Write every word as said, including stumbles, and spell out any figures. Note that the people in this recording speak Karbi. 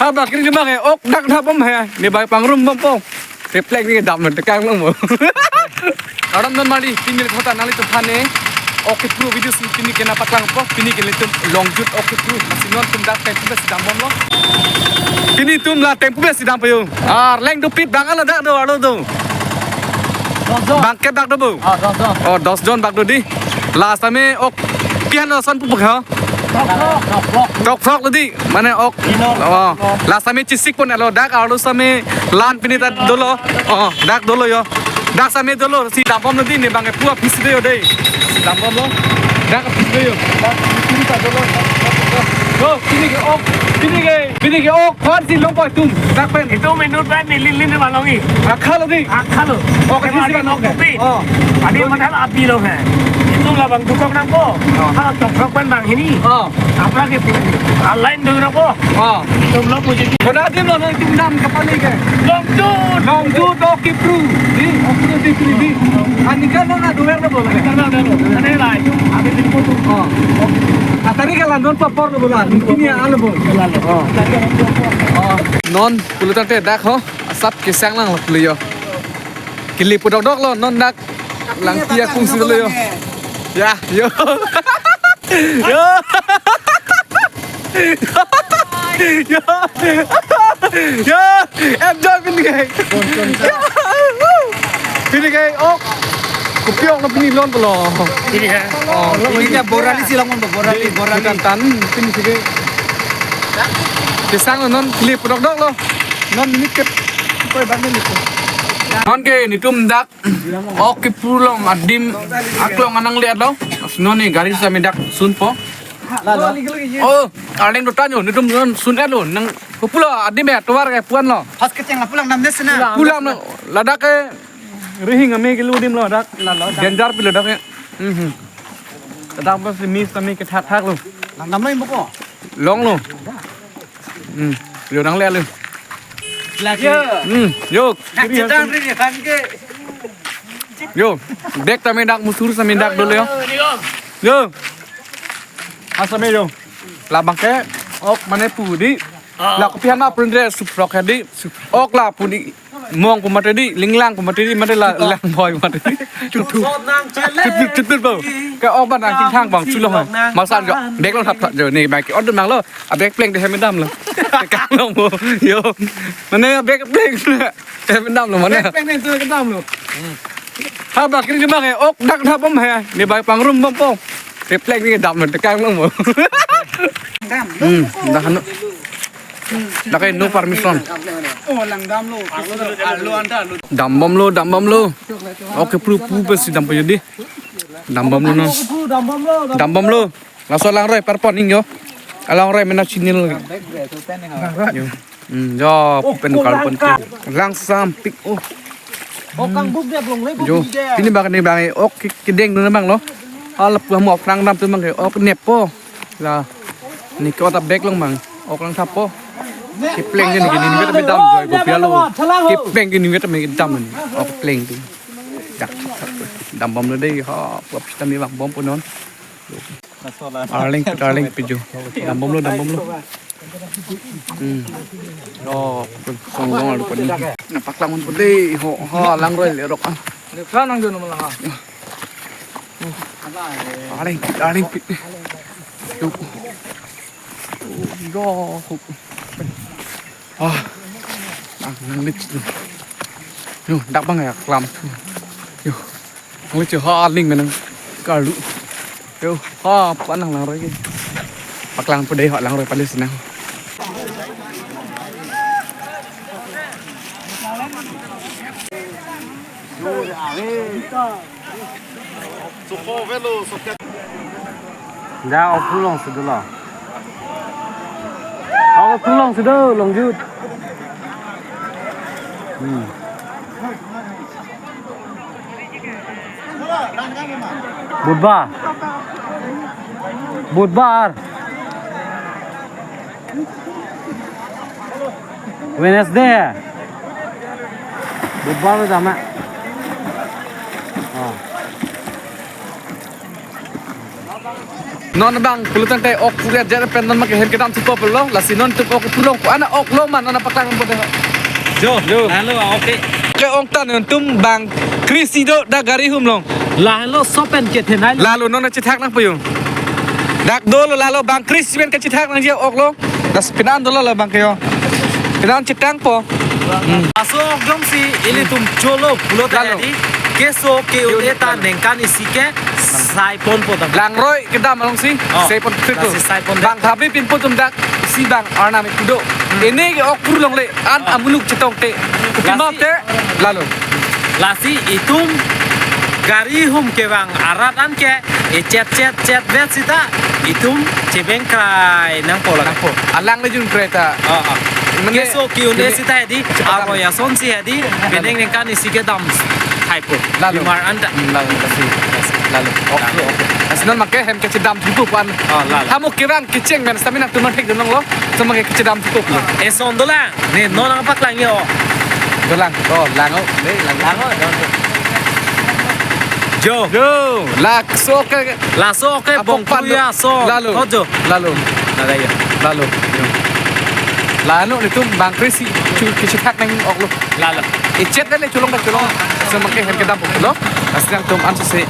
Abang kiri abang he, ok dak thap bom he. Ne bang pangrum bompo. Replek ne dam tekang longpo. Aram non mali, pini kota nanglitum aphan ne. Ok kepru video si pini ke nangpaklangpo, pini ke nelitum longjut ok kepru. Lasi non netum dak tempo besi dambomlo. Pini netum la tempo besi dampo yo. Arleng dopik bang ala dak do, arlo do. Dos jon. Bang ke dak do bo. Ah, dos jon. Oh, dos jon bak do dei. Last time ok. Kian lo son pupuk ha. Tokphok. Tokphok lo dei. Mane ok. Ino. Oh. Last time chesik pon lo dak arlo same lan pini ta dolo. Oh, dak dolo yo. Dak same dolo si dambomlo dei ne bang pu aphi si do yo dei. Si dambomlo. Dak aphi si do yo. Dak pini ta dolo. Oh, pini ke ok. Pini ke, pini ke ok. Kwan si longpo netum. Dak pen. Itum inut pen nilin lin malongi. Akha lo dei. Akha lo. Ok, pini si longpo. Oh. Adi madal api lo he. Itum labang dukok nangpo. Oh. Hala tokphok pen bang hini. Oh. Apa ke pu? Alain do nangpo. Oh. Itum lo puji. Kona adim lo netum dam kapali ke. Longjut. Longjut ok kepru. Dei, ok kepru dei, kepru dei. Ani kan lo na duer na bola. Kan na duer. Kan na lai. Abi bin ko tu. Oh. Atari ke la non papor lo bola. Pini ya alo bo. Oh. Oh. Non pulo tangte dak ho. Asap kesang lang lo pulo yo. Kili pudok dok lo non dak. Langtia kung si lo yo. Ya, yo. Yo. Yo. Yo. Enjoy pini ke. Pini ke ok. Kopi ok lo pini lon lo. Pini ke. Oh, pini ke borali si longpo, borali, borali. Tan tan pini si ke. Kesang lo non kili pudok dok lo. Non minit ke. Koi bang minit. Non ke netum dak Ok, kepru along adim aklong anang lihat lo. Non ne gari same dak sunpo. Oh, arleng do tanyo, netum non sun-et lo. Nang kopulo adim ya, tovar ke pu-an lo. Pas kecheng la pulang nam ne sena. Pulang lo, ladak ke rihing ame kelu adim lo dak. Lalo, dak. Danger pilo dak ke. Mhm. Ladak pas mis kami ke thak thak lo. Langdam lo imbo ko. Long lo. Hmm. Yo nang le le. Lagi. Hmm. Yo. Nak chetang ri kan ke. Yo. Dek tame dak musur same dak dolo yo. Yo. Asame yo. Labang ke ok mane pu dei. La kopi hana prendre suprok dei. Ok la pu dei. Mong pu mate dei, linglang pu mate dei, mate la lang boy mate dei. Chutu. Chutu, chutu bo. Ke ok ban nang chingthang bang chulo hai. Masan jo, bag lo thap thap jo ne bang ke on dun bang lo. A bag pleng de hem dam lo. Kang lo mo. Yo. Mane a bag pleng. Hem dam lo mane. Bag pleng de hem dam lo. Ha bak kiri bang he, ok dak thap bom he. Ne bang pangrum bompo. Ke pleng ne dam lo tekang lo mo. Dam. Hmm, dah anu. Dak ke no permission. Oh, langdam lo. Arlo, arlo anta, arlo. Dambomlo, dambomlo. Ok kepru pu besi dampo yo dei. Dambomlo non. Dambom lo. Dambomlo. Laso langroi parpon ning yo. Alangroi mena chinil. Yo. Hmm, yo, pen kal pen ke. Langsampik. Oh. Oh, kang buk dia belum lebu. Jo, dia. Pini bang ne bang ok ke-, kedeng dun bang lo. Ala pu mo ok langdam tu bang ke ok neppo. La. Ne ke ota bag long bang. Ok lang thappo. Ke pleng ke ne ke ne vet me dam jo ko pialo. Ke pleng ke ne vet me dam ne. Ok pleng tu. Dak thap thap. Dambomlo dei ha. Pu ap sita me bang bompo non. Arleng pit, arleng pit jo. Dambomlo, dambomlo. Hmm. Oh, song dong alu pani. Nangpaklang un pade ho, ha langroi le rok ah. Ni plan nang dun malang ah. Arleng pit, arleng pit. Yo. Yo. Ah. Nang nang lit. Yo, dak bang ya klam. Yo. Nang le che ha ling menang kalu. Yo, ha panang langroi ke. Paklang pu dei ha langroi palis nang. Da ok kepru along si dolo. Ok kepru along si do longjut. Hmm. Budbar. Budbar. Wednesday. Budbar lo jama. Oh. Non bang pulo tangte ok pura jet pen non make hem kedam thupo pulo. Lasi non tum ok pulong ko ana ok lo man non paklang po de. Jo, jo. Lalo, okay. Ke ong ta non tum bang krisi do dak gari humlong. Lalo sopen ke thenai. Lalo non chethak nangpo yo. Dak dolo lalo bang krisi pen kachethak nangji ok lo. Lasi penan dolo la bang ke yo. Penan chetangpo. Laso ok jongsi ilitum cholo pulo ta Lalo. Di. Keso ke-un-e ta ningkan isi ke sai ponpo ta. Langroi kedam alongsi. Oh, sai pon krito. Lasi sai pon de. Bang thabi pinpo tum dak si bang arnam ikudo. Ini ke ok pur longle an amuluk chetongte. Kutimam Lasi. Te lalo. Lasi itum gari hum kevang arat an ke echet chet chet vet sita itum chebeng krai nangpo la. Nangpo. Alang le jun kreta. Oh, oh. Mene Keso ke-un-e Ini sita di Chepatang. Aro ya son si di. Penang ningkan isi kedam thaipo. Lalo. Bimar anta. Hmm, lalo, lalo. Lalo. Ok, ok. Lasi non make hem kachedam thupo an. Oh, lalo. Hamu kevang kecheng men stamina tum non thek dun lo. Tum make kachedam thupo lo. Eson dolang. Ne non nangpaklang yo. Dolang. Oh, lang o. Ne lang. Lang o. Jo. Jo. Laso ke Laso ke Apok bong pando. Kuya so. Lalo. Kojo. Lalo. Lalo ya. Lalo. Lalo nitum bang krisi chu kachethak nang ok lo. Lalo. Echet le chulong dak chulong. Sama ke hem kedam lo. Asli tum ansi se.